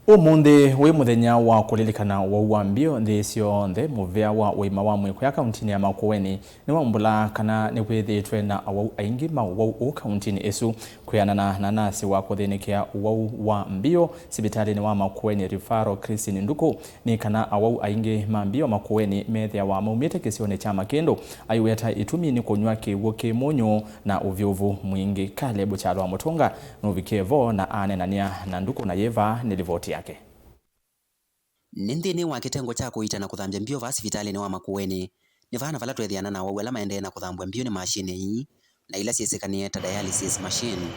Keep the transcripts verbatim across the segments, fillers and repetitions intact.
Ũmũnthĩ wĩ mũthenya wa kũlilikana ũwau wa mbio nthĩ syonthe. Mũvĩa wa ũima wa mwĩĩ kũya kauntinĩ ya Makueni nĩwaumbũla kana nĩkwĩthĩĩtwe na awau aingĩ ma ũwau ũũ kauntinĩ ĩsu. Kwĩanana na nasi wa kũthĩnĩkĩa ũwau wa mbio sivitalĩnĩ wa Makueni Referral, Christine Nduku, nĩ kana awau aingĩ ma mbio Makueni methĩawa maumĩte kĩsionĩ kya Makĩndũ. Aiweta ĩtumi nĩ kũnyw'a kĩw'ũ kĩ mũnyũ na ũvyũvu mwingĩ. Caleb Kyalwa Mũtũnga nũvikie vo na aneenany'a na Nduku na yĩva nĩ livoti yake. Nĩ nthĩnĩ wa kĩtengo kya kũita na kũthambya mbio vaa sivitalĩnĩ wa Makueni. Nĩ vaa na vala tweethĩana na awau ala maendee na kũthambw'a mbio nĩ mashini ii na ila syĩsĩkanĩe ta dialysis machine.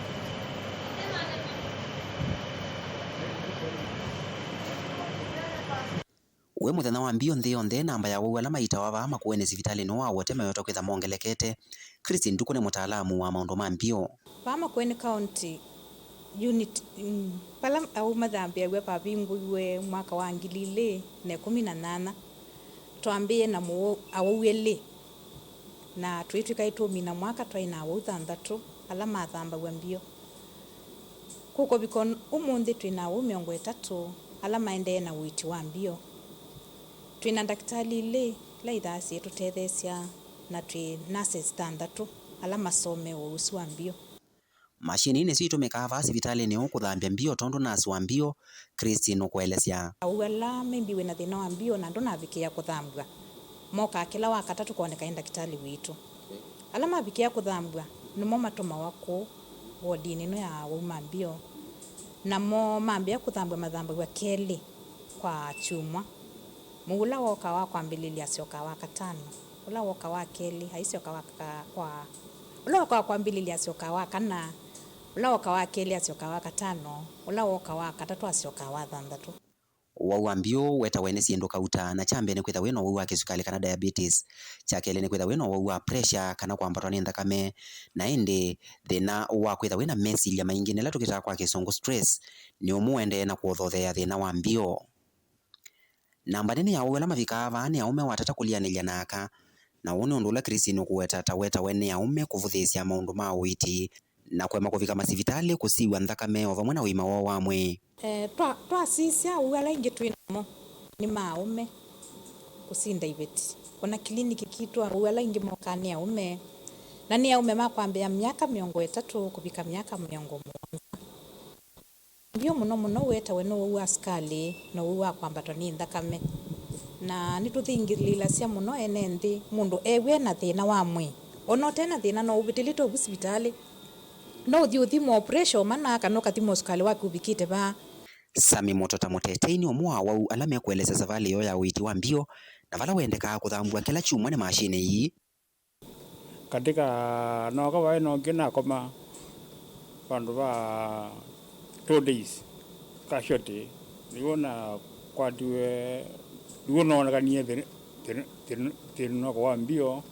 Wĩ mũthenya wa mbio nthĩ yonthe, namba ya awau ala maitawa vaa Makueni sivitalĩnĩ wa Wote mayota kwĩtha mongelekete. Christine Nduku nĩ mũtaalamu wa maũndũ ma mbio. Vaa Makueni County unit, mm, vala awau mathambĩaw'a vavingũiwe mwaka wa ngili ilĩ na ĩkũmi na nyanya. Twambĩĩe na mũwau, awau elĩ, na tũitw'ĩka ĩtũmi na mwaka twaĩ na awau thanthatũ ala mathambaw'a mbio. Kũkũvika ũmũnthĩ twĩ na awau mĩongo ĩtatũ ala maendee na ũiiti wa mbio. Twĩ na ndakĩtalĩ ilĩ ila ithaa syĩtũtetheesya, na twĩ nurses thanthatũ ala masomee ũwau ũsu wa mbio. Mashini nĩsyo itũmĩkaa vaa sivitalĩnĩ ũũ kũthambya mbio, tondũ nasi wa mbio, Christine nũkũelesya. Awau ala maybe wĩ na thĩna wa mbio na ndũnavikĩĩa kũthambw'a, mokaa kĩla wa katatũ kwoneka nĩ ndakĩtalĩ witũ. Ala mavikĩĩa kũthambw'a nĩmo matũmawa kũũ wodinĩ ĩno ya awau ma mbio, namo mambĩĩa kũthambw'a mathambaw'a kelĩ kwa kyumwa. Mũu ũla wokaa wa kwambĩlĩlya asyokaa wa katano, ũla wokaa wa kelĩ aisyoka wa ka-, kwa, ũla wokaa wa kwambĩlĩlya asyokaa wa kana, ũla wokaa wa kelĩ asyokaa wa katano, ũla wokaa wa katatũ asyokaa wa thanthatũ. Ũwau wa mbio wetawe nĩ syĩndũ kauta, na kya mbee nĩ kwĩtha wĩ na ũwau wa kĩsukalĩ kana diabetes, kya kelĩ nĩ kwĩtha wĩ na ũwau wa pressure kana kwambatwa nĩ nthakame, na ĩndĩ thĩna wa kwĩtha wĩ na mesilya maingĩ, nĩla tũkĩtaa kwa kĩsũngũ stress, nĩ ũmwe ũendee na kũthotheea thĩna wa mbio. Namba nene ya awau ala mavikaa vaa nĩ aũme watata kũlianĩlya na aka, na ũũ nĩ ũndũ ũla Christine ũkũweta ta wetawe nĩ aũme kũvũthĩĩsya maũndũ ma ũiiti na kũema kũvika masivitalĩ kũsiw'a nthakame o vamwe na ũima woo wa mwĩĩ. Eh, twa-, twasisya, awau ala aingĩ twĩ namo nĩ ma aũme kũsinda iveti. O na kiliniki kitũ, awau ala aingĩ mokaa nĩ aũme, na nĩ aũme ma kwambĩĩa myaka mĩongo ĩtatũ kũvika myaka mĩongo mũonza. Mbio mũno mũno wetawe nĩ ũwau wa sukalĩ na ũwau wa kwambatwa nĩ nthakame. Na nĩtũthingĩlĩĩlasya mũno ene nthĩ, mũndũ ew'e na thĩna wa mwĩĩ, o na ũte na thĩna, no ũvĩtĩlĩte ũvu sivitalĩ. No ũthi ũthimwa pressure mana kana ũkathimwa sukalĩ waku ũvikĩte vaa. Sami Mũtota Mũtetei nĩ ũmwe wa awau ala mekũelesya savalĩ yoo ya ũiiti wa mbio na vala wendekaa kũthambw'a kĩla kyumwa nĩ mashini ii. Katĩ ka nooka vaĩ na ũngĩ nakoma vandũ va two days casualty, nĩw'o nakwatiwe, nĩw'o noonekanie thĩ-, thĩ-, thĩ-, thĩna wa mbio,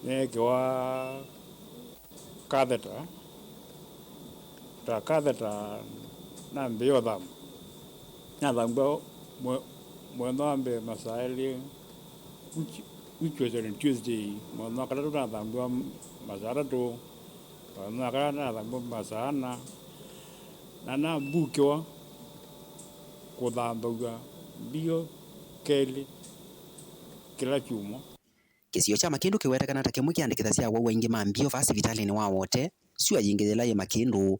neekĩwa catheter. Ta catheter nambĩĩa ũthambwa. Nathambwa mwe-, mũthenya wa mbee masaa elĩ, which, which was on Tuesday. Mũthenya wa katatũ nathambwa masaa atatũ. Mũthenya wa kana nathambwa masaa ana. Na nambukĩwa kũthambaw'a mbio kelĩ kĩla kyumwa. Kĩsio kya Makĩndũ kĩwetekana ta kĩmwe kĩandĩkĩthasya awau aingĩ ma mbio vaa sivitalĩnĩ wa Wote, syũa yingĩ yĩla yĩ Makĩndũ,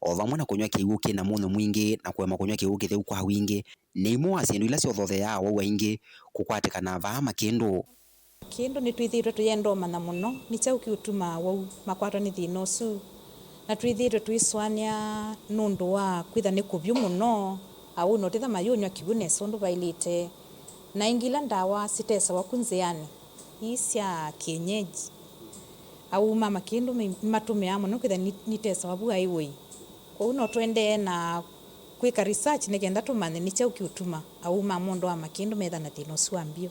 o vamwe na kũnyw'a kĩw'ũ kĩ na mũnyũ mwingĩ na kũema kũnyw'a kĩw'ũ kĩtheu kwa wingĩ, nĩ imwe wa syĩndũ ila syothotheaa awau aingĩ kũkwatĩkana vaa Makĩndũ. Makĩndũ nĩtwĩthĩĩtwe tũyenda ũmanya mũno nĩ kyaũ kĩũtuma awau makwatwa nĩ thĩna ũsu, na twĩthĩĩtwe tũisũanĩa nũndũ wa kwĩtha nĩ kũvyũ mũno awau na ũtĩtha mayũnyw'a kĩw'ũ nesa ũndũ vaĩlĩte, na ĩngĩ ila ndawa sitesawa ku nzĩanĩ. Ii sya kienyeji, awau ma Makĩndũ nĩmatũmĩaa mũno kwĩtha nitesawa vu highway. Kwoou no tũendee na kwĩka research nĩ kenda tũmanye nĩ kyaũ kĩũtuma awau ma mũndũ wa Makĩndũ metha na thĩna ũsu wa mbio.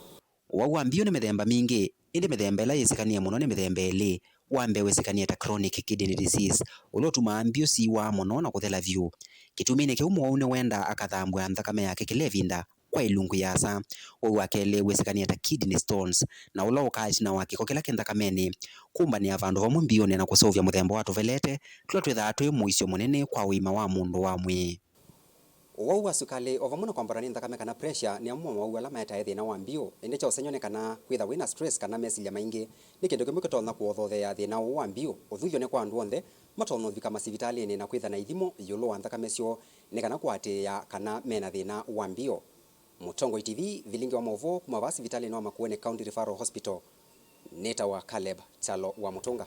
Ũwau wa mbio nĩ mĩthemba mingĩ, ĩndĩ mĩthemba ĩla yĩsĩkanĩe mũno nĩ mĩthemba ĩlĩ. Wa mbee wĩsĩkanĩe ta chronic kidney disease, ũla ũtumaa mbio siwaa mũno na kũthela vyũ. Kĩtuminĩ kĩu mũwau nĩwendaa akathambw'a nthakame yake kĩla ĩvinda kwa ĩlungu yĩasa. Ũwau wa kelĩ wĩsĩkanĩe ta kidney stones, na ũla ũkaa ĩtina wa kĩko kĩla kĩ nthakamenĩ kũmbanĩa vandũ vamwe mbionĩ na kũseũvya mũthemba wa tũvelete tũla twĩthaa twĩ mũisyo mũnene kwa ũima wa mũndũ wa mwĩĩ. Ũwau wa sukalĩ o vamwe na kwambatwa nĩ nthakame kana pressure nĩ amwe ma mawau ala maetae thĩna wa mbio, ĩndĩ kya ũsengy'o nĩ kana kwĩtha wĩ na stress kana mesilya maingĩ nĩ kĩndũ kĩmwe kĩtonya kũothothea thĩna ũũ wa mbio. Ũthuthyo nĩ kwa andũ onthe matonya ũvika masivitalĩnĩ na kwĩtha na ithimo ĩũlũ wa nthakame syoo nĩ kana kũatĩĩa kana me na thĩna wa mbio. Mũtongoi T V, vilingi wa maũvoo kuma vaa sivitalĩnĩ wa Makueni County Referral Hospital, nĩtawa Caleb Kyalo wa Mũtũnga.